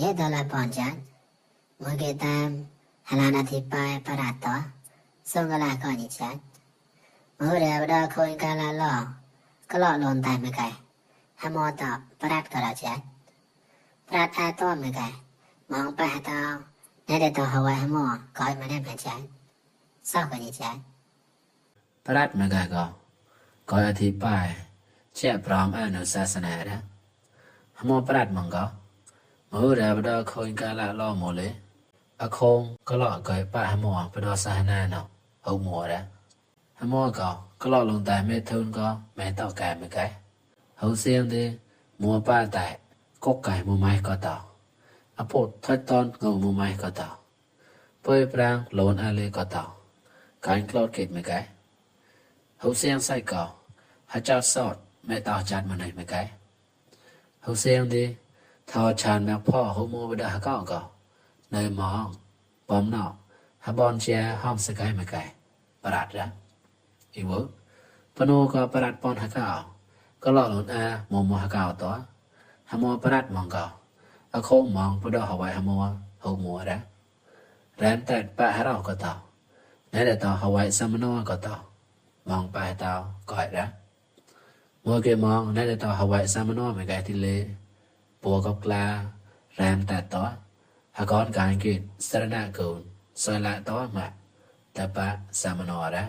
ये दला पहुंचान मुगे ताम हलाना थी पाए परातो सोंगला कोनी चान मुरे बड़ा खोई काला लो कलो लोन ताय में काय हमो तो परात करा चान परात आ तो में काय मong pa to ne de to hawa hamo koi ma ne ma chan so ko ni chan พระราชมกาก็อธิบายเชื่อพร้อมอนุศาสนานะหมอพระราชมังก็มือเรือพระคอยกาละล่อหมดเลยอคงก็ล่อก่อยป้าหมอพระสาหนาเนาะเอาหมอนะหมอก็ล่อลงแต่ไม่ทุนก็แม่ต่อแก่ไม่ไกลเอาเสียงดิหมัวป้าแต่กกไก่มือไม้ก็ต่ออพดทัดตอนงูมือไม้ก็ต่อเปื่อยปรางโลนอะไรก็ต่อการกลอดเกตไม่ไกลhậu sen sai cỏ hà cha sọt mẹ tao chặt mà này mấy cái hậu sen đi thò chàn mẹพ่อ hậu mua với đã cỏ cỏ nơi mong bấm nọ hà bon che hom sẽ cái mấy cáiประหลาดนะอีเวอปโนก็ประหลาดปอนหาเก่าก็หล่อหลุนมอหาเก่าตัวหามอประหลาดมองเก่าโคงมองประดอหาไว้หามอหามัวนะแรนแต่ปะหาเราก็ต่อในแต่ต่อหาไว้สามนอก็ต่อมองไปตาวก่อยนะมัวเกมองในแต่ต่อหาไว้สามนอไม่ไกลที่เลปัวกับกลาแรมแต่ต่อหากรการกินสรณะกูลสวยละต่อมาแต่ปะสามนอนะ